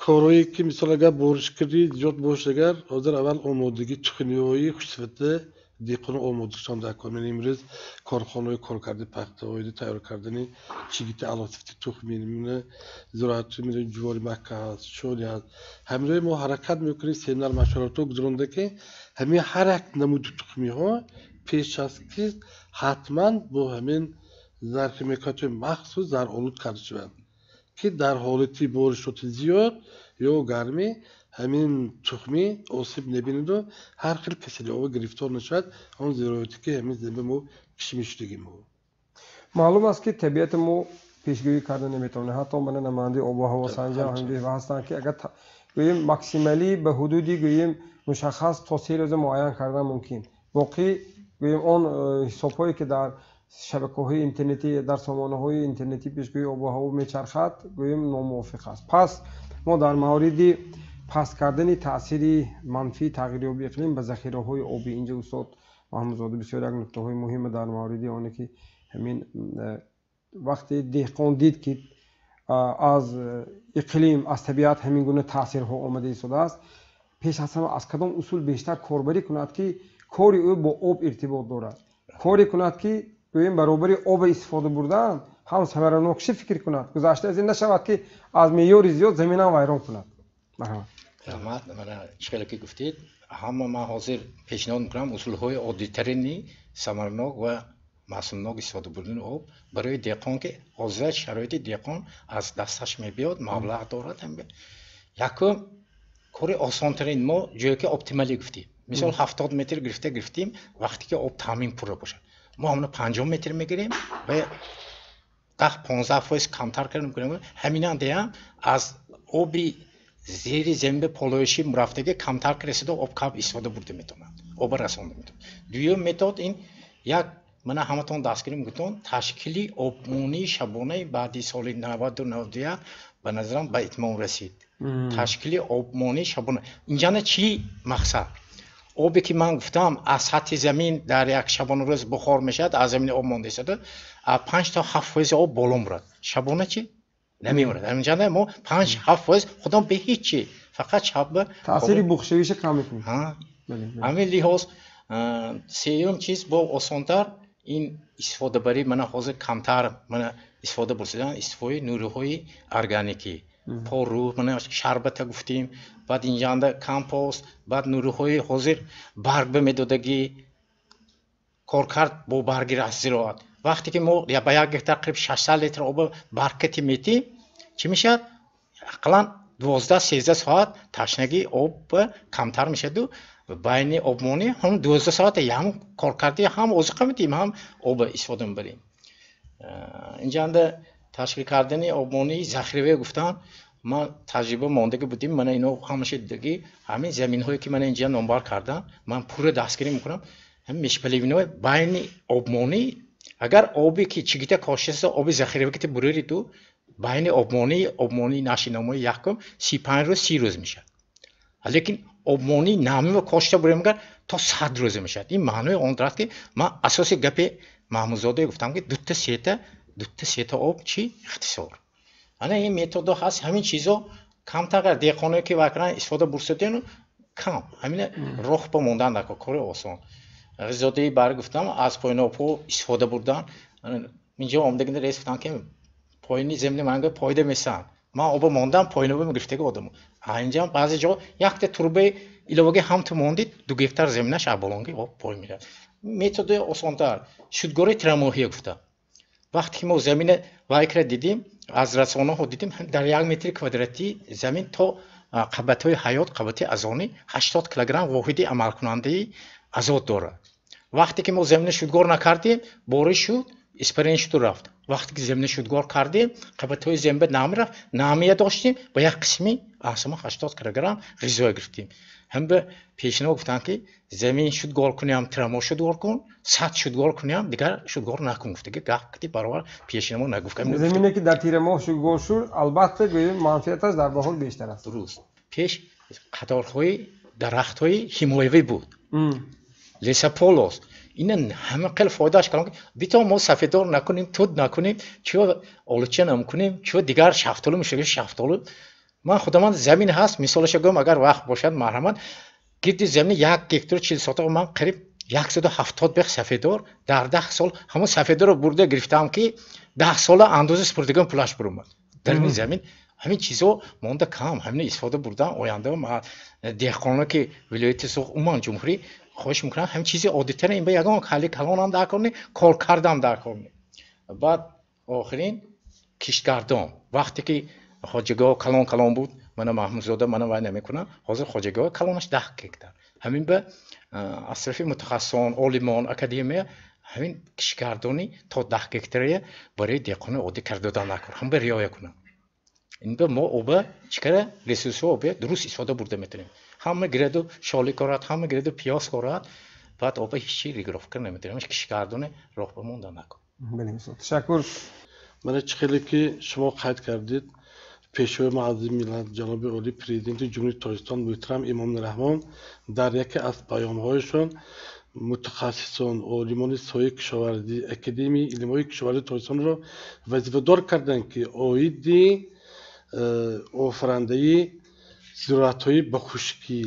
корҳое ки мисол агар боришкирӣ зиёд бошад, агар ҳозир аввал омодагӣ тухмиҳои хушсифата деҳқонон омодагишон дар кор. Ман имрӯз корхонаҳои коркарди пахтаҳои тайёр кардани чигити аълосифати тухми, зироати ҷувори макка ҳаст, шоли ҳаст. Ҳаминҳои мо ҳаракат мекунем, семинар машваратҳо гузаронда, ки ҳамин ҳар як намуди тухмиҳо пеш аз ки ҳатман бо ҳамин зархимикатҳои махсус заролуд карда шаванд, ки дар ҳолати боришоти зиёд ё гармӣ ҳамин тухмӣ осеб набинаду ҳар хел касалиҳо гирифтор нашавад, он зироате ки ҳамин замин мо кишт мешудагӣ мо. Маълум аст, ки табиати мо пешгӯӣ карда наметавонад. Ҳатто мана намояндаи обу ҳавосанҷа ҳастанд, ки агар гӯем максималӣ ба ҳудуди гӯем мушаххас то 3 рӯза муайян кардан мумкин. Боқӣ гӯем он ҳисобҳое ки дар шабакаҳои интернетӣ, дар сомонаҳои интернетӣ пешгӯии обу ҳаво мечархад, гӯем номувофиқ аст. Пас мо дар мавриди паст кардани таъсири манфии тағйирёбии иқлим ба захираҳои обӣ, инҷа устод Маҳмудзода бисёр як нуктаҳои муҳиме дар мавриди оне ки ҳамин вақте деҳқон дид, ки аз иқлим, аз табиат ҳамин гуна таъсирҳо омада истодааст, пеш аз ҳама аз кадом усул бештар корбарӣ кунад, ки кори ӯ бо об иртибот дорад, коре кунад, ки гӯем баробари об истифода бурдан ҳам самаранокшӣ фикр кунад, гузашта аз ин нашавад, ки аз меъёри зиёд заминам вайрон кунад. Марҳамат. Раҳмат. Мана чӣ хеле ки гуфтед, ҳама ман ҳозир пешниҳод мекунам усулҳои оддитарини самаранок ва маҳсулнок истифода бурдани об барои деҳқон, ки ҳозир шароити деҳқон аз дасташ мебиёд, маблағ дорад. Якум кори осонтарин мо ҷое ки оптималӣ гуфтем, мисол 70 метр гирифта гирифтем, вақте ки об таъмин пурра бошад, мо ҳамона 50 метр мегирем ва 10-15% камтар карда мекунем. Ҳаминан деям аз оби зери замин полоиши мурафтагӣ камтар расида об каб истифода бурда метавонад, оба расонда метавонад. Дуюм метод ин як мана ҳаматон дастгирӣ мекунтон ташкили обмонии шабонаи баъди соли 92-91 ба назарам ба итмом расид. Ташкили обмонии шабона инҷана чӣ мақсад? Обе ки ман гуфтам аз сатҳи замин дар як шабонарӯз бухор мешавад, аз замини об монда истода, 5 то 7% об боло мурад. Шабона чӣ? Намемурад. Ҳаминҷанда мо 5-7% худам бе ҳеҷ чи фақат шаб таъсири буғшавиша кам мекунем. Ҳамин лиҳоз сеюм чиз бо осонтар ин истифодабарӣ, мана ҳозир камтар мана истифода бурсидан истифодаи нурҳои органикӣ, пору, мана шарбата гуфтем, баъд инҷанда компост, баъд нурҳои ҳозир барг ба медодагӣ, коркард бо барги зироат. Вақте ки мо ба як гектар қариб 600 литр об баркати метим, чӣ мешавад? Ақаллан 12-13 соат ташнагии об камтар мешаваду байни обмонӣ ҳам 12 соат ҳам коркардӣ, ҳам озуқа метиҳем, ҳам об истифода мебарем. Инҷанда ташкил кардани обмонии захиравӣ гуфтан, ман таҷриба мондагӣ будем, мана ино ҳамаша дидагӣ, ҳамин заминҳое ки мана инҷа номбар кардам, ман пурра дастгирӣ мекунам, ҳамин межполивинои байни обмонӣ, агар обе ки чигита кошиста оби захиравӣ ки бурири ту байни обмонии нашиномои якум 35 рӯз 30 рӯз мешавад. Лекин обмонии намиро кошта бурем агар то 100 рӯза мешавад. Ин маънои он дорад, ки ман асоси гапи Маҳмудзода гуфтам, ки дутта сета об чӣ ихтисор. Ана ин методҳо ҳаст, ҳамин чизо камтар деҳқоное ки вакран истифода бурсадену кам. Ҳамина роҳ ба мондан дар кори осон. Ғизодаи бар гуфтам аз поинобҳо истифода бурдан. Инҷо омдагинда рейс гуфтам, ки поини замини манга пойда месан. Ман оба мондам поиноба гирифтаги одам. Инҷа баъзе ҷо якта турбаи иловагӣ ҳам ту мондид, 2 гектар заминаш аболонги об пой меравад. Методи осонтар шудгори тирамоҳия гуфта. Вақте ки мо замина вайкра дидим, аз расонаҳо дидим, дар 1 метри квадратӣ замин то қабатҳои ҳаёт, қабати азонӣ 80 килограмм воҳиди амалкунандаи азот дорад. Вақте ки мо замина шудгор накардем, бориш шуд, Испарен шуду рафт. Вақте ки замина шудгор кардем, қабатҳои замин нам рафт, намия доштем, ба як қисми асма 80 килограмм ғизо гирифтем. Ҳам ба пешино гуфтанд, ки замин шудгор кунем, тирамо шудгор кун, сад шудгор кунем, дигар шудгор накун гуфт. Гап кити баробар пешинамо нагуфт. Замине ки дар тирамоҳ шудгор шуд, албатта гӯем манфиаташ дар баҳор бештар аст. Дуруст. Пеш қаторҳои дарахтҳои ҳимоявӣ буд. Лесополос. Ина ҳама хеле фоидааш калон, бито мо сафедор накунем, туд накунем, чиё олуча намкунем, чиё дигар шафтолу мешава шафтолу. Ман худаман замин ҳаст, мисолаша гӯям, агар вақт бошад, марҳамат, гирди замин 1 гектар 40 сотиқ ман қариб 170 бех сафедор дар 10 сол ҳамон сафедорро бурда гирифтам, ки 10 сола андоза супурдаган пулаш буромад. Дар ин замин ҳамин чизо монда кам, ҳамин истифода бурдан оянда деҳқоно ки вилояти Суғд, умуман ҷумҳурӣ хоҳиш мекунам, ҳамин чизи оддитара ин ба ягон ҳалли калонам дар кор не, кор кардам дар кор не. Баъд охирин киштгардон. Вақте ки хоҷагиҳо калон калон буд, мана Маҳмудзода, мана вай намекунам, ҳозир хоҷагиҳо калонаш 10 гектар. Ҳамин ба аз тарафи мутахассисон, олимон, академия ҳамин киштгардонӣ то 10 гектария барои деҳқони оддӣ карда додан накор, ҳам ба риоя кунам. Ин ба мо оба чикара ресурсҳо оба дуруст истифода бурда метавонем. Ҳама гираду шоли корад, ҳама гираду пиёз корад, баъд оба ҳеҷ чи регулировка наметавонем. Киштгардони роҳ ба монда накор. Бале, ташаккур. Мана чӣ хеле ки шумо қайд кардед, пешвои муаззами миллат ҷаноби олӣ президенти Ҷумҳурии Тоҷикистон муҳтарам Эмомалӣ Раҳмон дар яке аз паёмҳояшон мутахассисон, олимони соҳаи кишоварзӣ, Академияи илмҳои кишоварзии Тоҷикистонро вазифадор карданд, ки оиди офарандаи зироатҳои ба хушкӣ,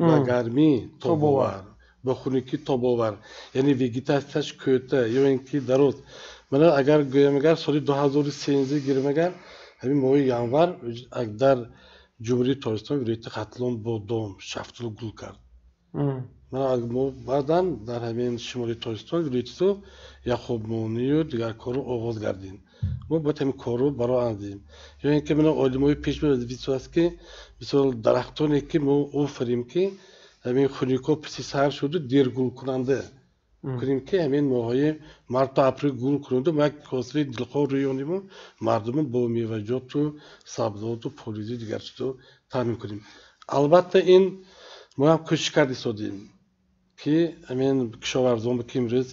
ба гармӣ тобовар, ба хунукӣ тобовар, яъне вегетатсияш кӯта ё ин ки дароз. Мана агар гӯям, агар соли 2013 гирем, агар ҳамин моҳи январ дар Ҷумҳурии Тоҷикистон вилояти Хатлон бодом, шафтолу гул кард. Мана мо баъдан дар ҳамин шимоли Тоҷикистон вилояти Суғд яхобмонию дигар корро оғоз гардем. Мо бояд ҳамин корро бароҳ андозем. Ё ин ки мана олимои пеш вазифа аст, ки мисол дарахтоне ки мо офарем, ки ҳамин хунукҳо писи сар шуду дергулкунанда кунем, ки ҳамин моҳҳои марту апрел гул кунанду мо як ҳосили дилхоҳ рӯёниму мардумро бо меваҷоту сабзоту полизу дигар чизо таъмин кунем. Албатта ин мо ҳам кӯшиш карда истодем, ки ҳамин кишоварзон, ки имрӯз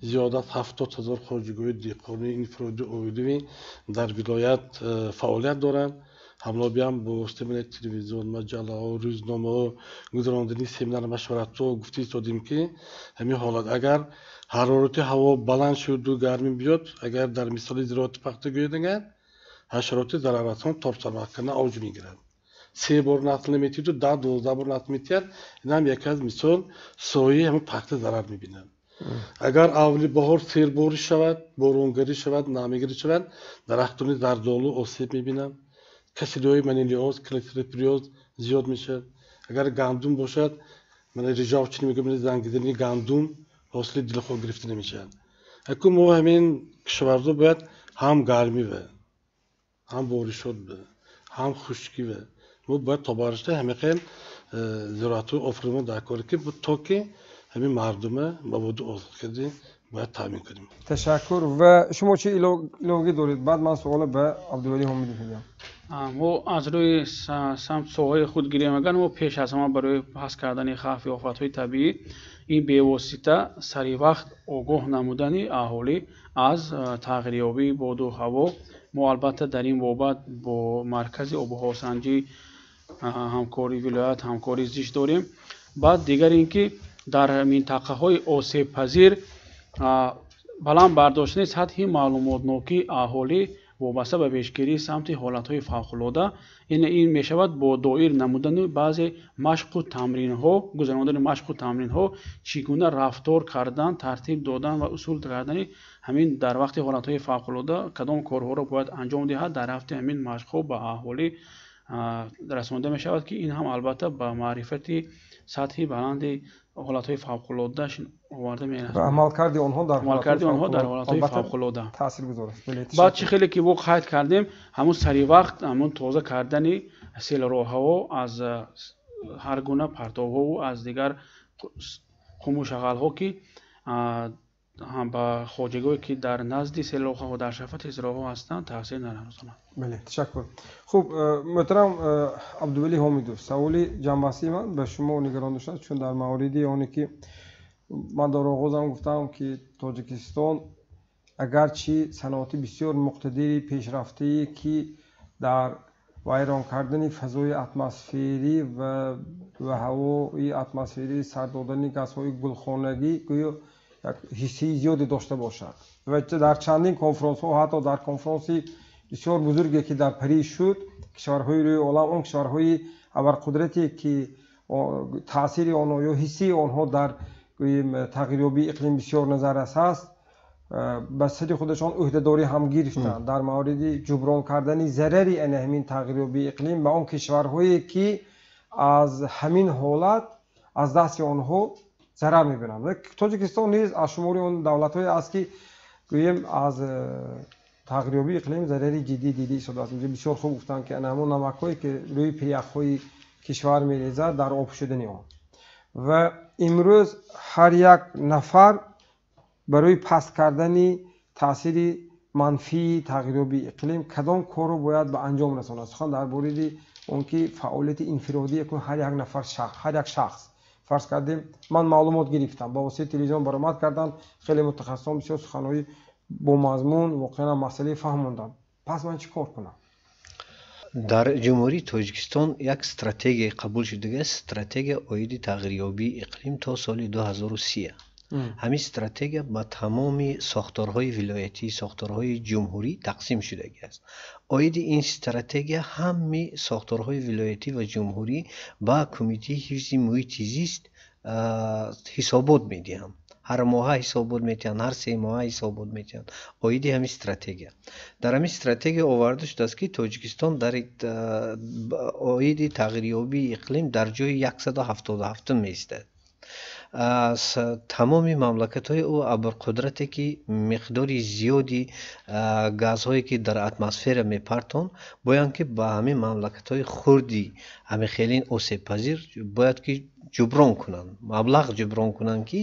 зиёда аз 70 ҳазор хоҷагиҳои деҳқонии инфиродӣ оилавӣ дар вилоят фаъолият доранд. Ҳамлобиам бо воситаи телевизион, маҷаллаҳо, рӯзномаҳо гузарондани семинар машваратҳо гуфта истодем, ки ҳамин ҳолат агар ҳарорати ҳаво баланд шуду гармӣ биёд, агар дар мисоли зироати пахта гӯед, агар ҳашароти зараррасон торсарвақткарда авҷ мегирад. 3 бор насл наметиҳаду 10-12 бор насл метиҳад. Ин ҳам яке аз мисол соҳаи ҳамин пахта зарар мебинад. Агар аввали баҳор сербориш шавад, боронгарӣ шавад, намигарӣ шавад, дарахтони зардолу осеб мебинанд. Касалиҳои манилиоз, клептеропиоз зиёд мешавад. Агар гандум бошад, мана рижовчини мегӯем, зангизани гандум ҳосили дилхоҳ гирифта намешавад. Акун мо ҳамин кишоварзо бояд ҳам гармӣ ва ҳам боришот ва ҳам хушкӣ ва мо бояд тобаришта ҳамин хел зироатҳои офаринмо дар кор, ки то ки ҳамин мардума маводи озуқакардӣ бояд таъмин кунем. Ташаккур. Ва шумо чӣ иловагӣ доред? Баъд ман суолро ба Абдувалӣ Ҳомидов медиҳам. Мо аз рӯи самт соҳаи худ гирем, агар мо пеш аз ҳама барои паст кардани хавфи офатҳои табиӣ ин бевосита саривақт огоҳ намудани аҳолӣ аз тағйирёбии боду ҳаво. Мо албатта дар ин бобат бо маркази обуҳавосанҷӣ ҳамкори вилоят ҳамкорӣ зич дорем. Баъд дигар ин ки дар минтақаҳои осебпазир баланд бардоштани сатҳи маълумотнокии аҳолӣ вобаста ба пешгирии самти ҳолатҳои фавқулода, яъне ин мешавад бо доир намудани баъзе машқу тамринҳо, гузарондани машқу тамринҳо, чӣ гуна рафтор кардан, тартиб додан ва усул кардани ҳамин дар вақти ҳолатҳои фавқулода кадом корҳоро бояд анҷом диҳад. Дар рафти ҳамин машқҳо ба аҳолӣ расонда мешавад, ки ин ҳам албатта ба маърифати сатҳи баланди ҳолатҳои фавқулода оварда мерасонад. Ва амалкарди онҳо дар амалкарди онҳо дар ҳолатҳои фавқулода таъсиргузор аст. Баъд чӣ хеле ки мо қайд кардем, ҳамун саривақт ҳамун тоза кардани селроҳаҳо аз ҳар гуна партовҳову аз дигар қуму шағалҳо, ки ба хоҷагиҳое ки дар назди селоқаҳо, дар шафати зироъҳо ҳастанд, таъсир нарасонад. Бале, ташаккур. Хуб, муҳтарам Абдувалӣ Ҳомидов, саволи ҷамъбастии ман ба шумо нигарон дошт, чун дар мавриди оне ки ман дар оғозам гуфтам, ки Тоҷикистон агарчи саноати бисёр муқтадири пешрафтае, ки дар вайрон кардани фазои атмосферӣ ва ҳавои атмосферӣ, сар додани газҳои гулхонагӣ гӯё як ҳиссаи зиёде дошта бошад ва дар чандин конфронсҳо, ҳатто дар конфронси бисёр бузурге, ки дар Париж шуд, кишварҳои рӯи олам, он кишварҳои абарқудрате, ки таъсири онҳо ё ҳиссаи онҳо дар гӯем тағйирёбии иқлим бисёр назаррас аст, ба сари худашон ӯҳдадорӣ ҳам гирифтанд дар мавриди ҷуброн кардани зарари ана ҳамин тағйирёбии иқлим ба он кишварҳое, ки аз ҳамин ҳолат аз дасти онҳо зарар мебинанд. Тоҷикистон низ аз шумори он давлатҳое аст, ки гӯем аз тағйирёбии иқлим зарари ҷиддӣ дида истодааст. Инҷо бисёр хуб гуфтанд, ки ана ҳамон намакҳое, ки рӯи пиряхҳои кишвар мерезад, дар об шудани он. Ва имрӯз ҳар як нафар барои паст кардани таъсири манфии тағйирёбии иқлим кадом корро бояд ба анҷом расонад? Сухан дар бораи он ки фаъолияти инфиродӣ якун ҳар як нафар, ҳар як шахс. Фарз кардем, ман маълумот гирифтам, ба воситаи телевизион баромад кардам, хеле мутахассисон бисёр суханҳои бомазмун, воқеан масъалаи фаҳмонданд. Пас ман чӣ кор кунам? Дар Ҷумҳурии Тоҷикистон як стратегия қабул шудагиаст, стратегия оиди тағйирёбии иқлим то соли 2030. Ҳамин стратегия ба тамоми сохторҳои вилоятӣ, сохторҳои ҷумҳурӣ тақсим шудагиаст. Оиди ин стратегия ҳамаи сохторҳои вилоятӣ ва ҷумҳурӣ ба Кумитаи ҳифзи муҳити зист ҳисобот медиҳанд. Ҳар моҳа ҳисобот медиҳанд, ҳар се моҳа ҳисобот медиҳанд оиди ҳамин стратегия. Дар ҳамин стратегия оварда шудааст, ки Тоҷикистон дар оиди тағйирёбии иқлим дар ҷои 177 меистад. Аз тамоми мамлакатҳои ӯ абарқудрате, ки миқдори зиёди газҳое, ки дар атмосфера мепартон, бояд ки ба ҳамин мамлакатҳои хурди ҳамин хелин осебпазир бояд ки ҷуброн кунанд, маблағ ҷуброн кунанд, ки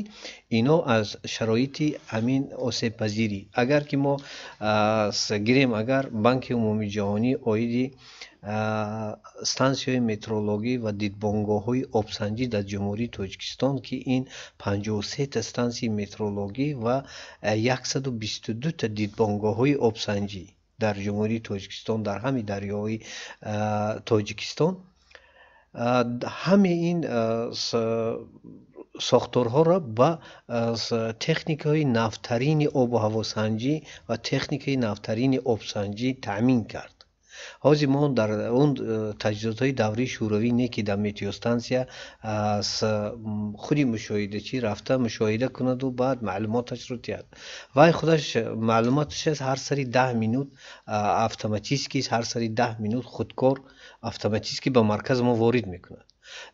ино аз шароити ҳамин осебпазирӣ. Агар ки мо гирем, агар Банки Умумии Ҷаҳонӣ оиди стансияҳои метеорологӣ ва дидбонгоҳҳои обсанҷӣ дар Ҷумҳурии Тоҷикистон, ки ин 53 та стансияи метеорологӣ ва 122 та дидбонгоҳҳои обсанҷӣ дар Ҷумҳурии Тоҷикистон, дар ҳамаи дарёҳои Тоҷикистон, ҳамаи ин сохторҳоро ба техникаҳои навтарини обу ҳавосанҷӣ ва техникаи навтарини обсанҷӣ таъмин кард. Ҳозир мо дар он таҷҳизотҳои давраи шӯравӣ не, ки дар метеостансия худи мушоҳидачӣ рафта мушоҳида кунаду баъд маълумоташро диҳад. Вай худаш маълумоташ ҳар сари 10 минут автоматически, ҳар сари 10 минут худкор автоматически ба марказ мо ворид мекунад.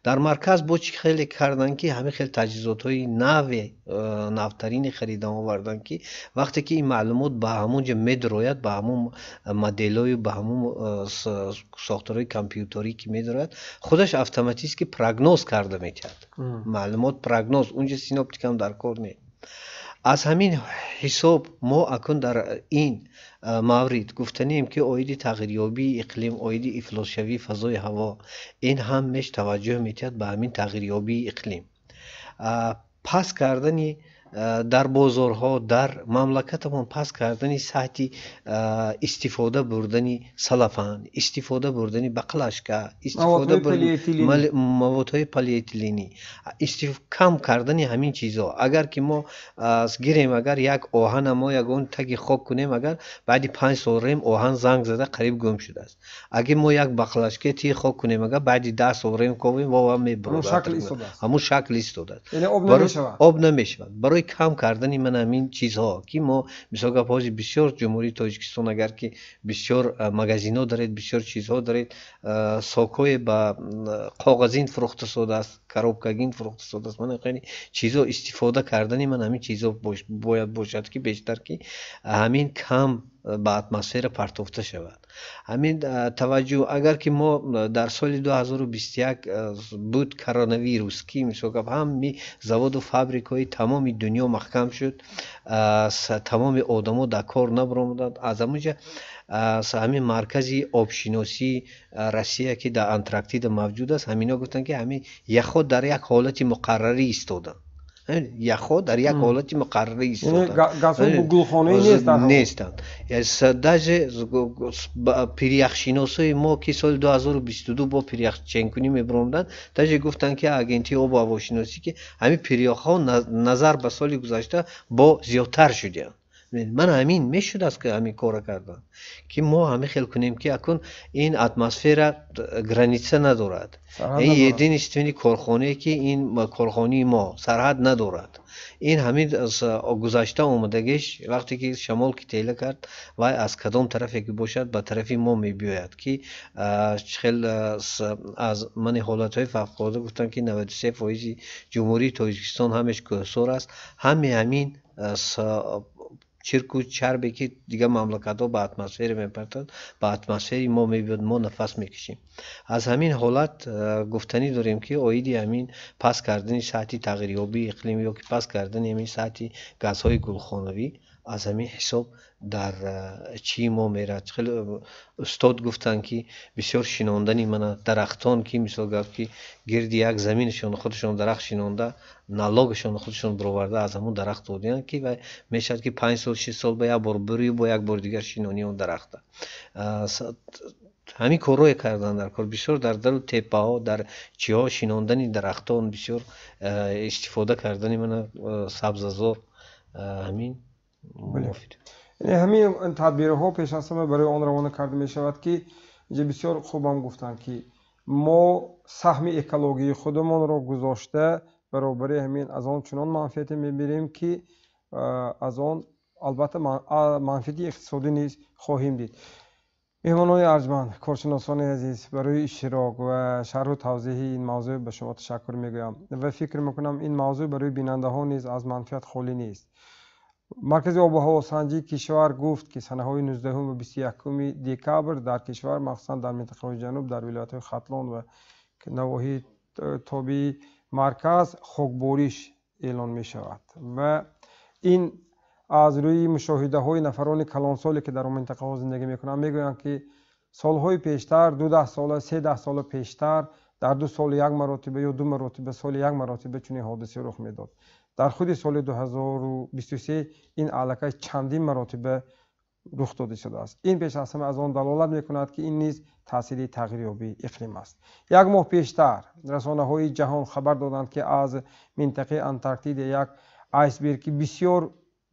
Дар марказ бо чӣ хеле карданд, ки ҳамин хел таҷҳизотҳои наве, навтарине харида оварданд, ки вақте ки ин маълумот ба ҳамон ҷо медарояд, ба ҳамон моделҳою ба ҳамон сохторҳои компютерӣ ки медарояд, худаш автоматически прогноз карда метиҳад маълумот, прогноз. Унҷо синоптикам дар кор не. Аз ҳамин ҳисоб мо акнун дар ин маврид гуфтанем, ки оиди тағйирёбии иқлим, оиди ифлосшавии фазои ҳаво, ин ҳамеш таваҷҷӯҳ метиҳад ба ҳамин тағйирёбии иқлим. Паст кардани дар бозорҳо, дар мамлакатамон паст кардани сатҳи истифода бурдани салафан, истифода бурдани баклажка, истифода маводҳои полиэтиленӣ, кам кардани ҳамин чизҳо. Агар ки мо гирем, агар як оҳана мо ягон таги хок кунем, агар баъди 5 сол рем, оҳан занг зада қариб гум шудааст. Агар мо як баклажка тии хок кунем, агар баъди 10 сол рем ковем, вова мебурад, ҳамун шакл истодааст, об намешавад. Барои кам кардани ман ҳамин чизҳо, ки мо мисол гап, ҳозир бисёр Ҷумҳурии Тоҷикистон, агар ки бисёр магазинҳо даред, бисёр чизҳо даред, сокҳое ба коғазин фурӯхта шудааст, коробкагин фурӯхта шудааст. Ман хеле чизҳо истифода кардани ман ҳамин чизҳо бояд бошад, ки бештар ки ҳамин кам ба атмосфера партофта шавад. Ҳамин таваҷҷӯҳ, агар ки мо дар соли 2021 буд коронавирус, ки мисол гап ҳами заводу фабрикаҳои тамоми дунё маҳкам шуд, тамоми одамо дар кор набаромаданд. Аз ҳамонҷа ҳамин маркази обшиносии Россия, ки дар Антарктида мавҷуд аст, ҳамино гуфтанд, ки ҳамин яхҳо дар як ҳолати муқаррарӣ истоданд. Яхҳо дар як ҳолати муқаррарӣ истоданд. Газҳои гулхонаӣ нестанд. Даже пиряхшиносои мо, ки соли 2022 бо пиряхченкунӣ мебаромаданд, даже гуфтанд, ки агентии обу ҳавошиносӣ, ки ҳамин пиряхҳо назар ба соли гузашта бо зиёдтар шуданд. Ман ҳамин мешудааст, ки ҳамин корро карданд, ки мо ҳамин хел кунем, ки акун ин атмосфера граница надорад. Ин единственный корхонае, ки ин корхонаи мо сарҳад надорад. Ин ҳамин гузашта омадагиш, вақте ки шамол ки тела кард, вай аз кадом тарафе ки бошад, ба тарафи мо мебиёяд, ки хел аз мани ҳолатҳои фавқулода гуфтанд, ки 93% Ҷумҳурии Тоҷикистон ҳамеш кӯҳсор аст. Ҳами ҳамин чирку чарбе, ки дигар мамлакатҳо ба атмосфера мепартанд, ба атмосфери мо мебиёд, мо нафас мекашем. Аз ҳамин ҳолат гуфтанӣ дорем, ки оиди ҳамин паст кардани сатҳи тағйирёбии иқлим ё ки паст кардани ҳамин сатҳи газҳои гулхонавӣ, аз ҳамин ҳисоб дар чии мо мерад. Хеле устод гуфтанд, ки бисёр шинондани мана дарахтон, ки мисол гап, ки гирди як заминашон худашон дарахт шинонда, налогашон худашон бароварда, аз ҳамон дарахт додиянд, ки вай мешавад, ки 5 сол, 6 сол ба як бор бурию бо як бор дигар шинонии он дарахта. Ҳамин корҳое кардан дар кор бисёр дар дару теппаҳо, дар чиҳо шинондани дарахтон, бисёр истифода кардани мана сабзазор, ҳамин муфид. Ҳамин тадбирҳо пеш аз ҳама барои он равона карда мешавад, ки инҷа бисёр хубам гуфтанд, ки мо саҳми экологии худамонро гузошта, баробари ҳамин аз он чунон манфиате мебирем, ки аз он албатта манфиати иқтисодӣ низ хоҳем дид. Меҳмонони арҷманд, коршиносони азиз, барои иштирок ва шарҳу тавзеҳи ин мавзӯъ ба шумо ташаккур мегӯям ва фикр мекунам, ин мавзӯъ барои бинандаҳо низ аз манфиат холӣ нест. Маркази обу ҳавосанҷии кишвар гуфт, ки санаҳои 19 ва 21 декабр дар кишвар, махсусан дар минтақаҳои ҷануб, дар вилоятҳои Хатлон ва навоҳии тобеи марказ хокбориш эълон мешавад ва ин аз рӯи мушоҳидаҳои нафарони калонсоле, ки дар он минтақаҳо зиндагӣ мекунанд, мегӯянд, ки солҳои пештар, 2 сола, 3 сола пештар, дар 2 соли як маротиба ё 2 маротиба соли як маротиба чунин ҳодиса рух медод. Дар худи соли 2023 ин аллакай чандин маротиба рух дода шудааст. Ин пеш аз ҳама аз он далолат мекунад, ки ин низ таъсири тағйирёбии иқлим аст. Як моҳ пештар расонаҳои ҷаҳон хабар доданд, ки аз минтақаи Антарктида як айсберг, ки бисёр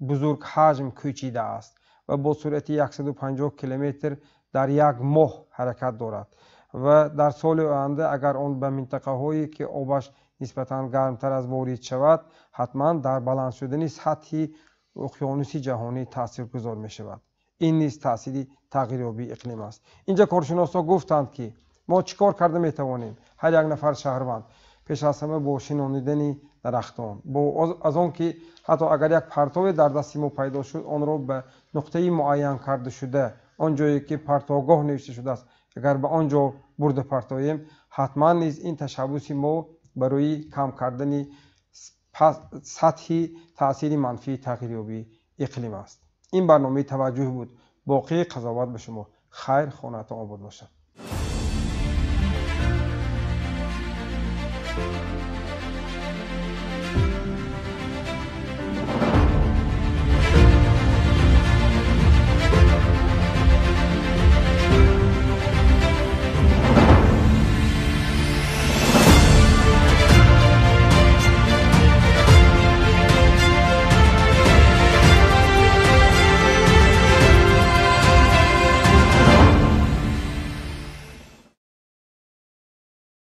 бузургҳаҷм кӯчидааст ва бо суръати 150 километр дар як моҳ ҳаракат дорад ва дар соли оянда агар он ба минтақаҳое, ки обаш нисбатан гармтар аз ворид шавад, ҳатман дар баланд шудани сатҳи уқёнуси ҷаҳонӣ таъсиргузор мешавад. Ин низ таъсири тағйирёбии иқлим аст. Инҷа коршиносҳо гуфтанд, ки мо чӣ кор карда метавонем? Ҳар як нафар шаҳрванд пеш аз ҳама бо шинонидани дарахтон, бо аз он ки ҳатто агар як партове дар дасти мо пайдо шуд, онро ба нуқтаи муайян карда шуда, он ҷое ки партовгоҳ навишта шудааст, агар ба он ҷо бурда партоем, ҳатман низ ин ташаббуси мо барои кам кардани сатҳи таъсири манфии тағйирёбии иқлим аст. Ин барномаи таваҷҷӯҳ буд. Боқии қазоват ба шумо. Хайр, хонаатон обод бошад.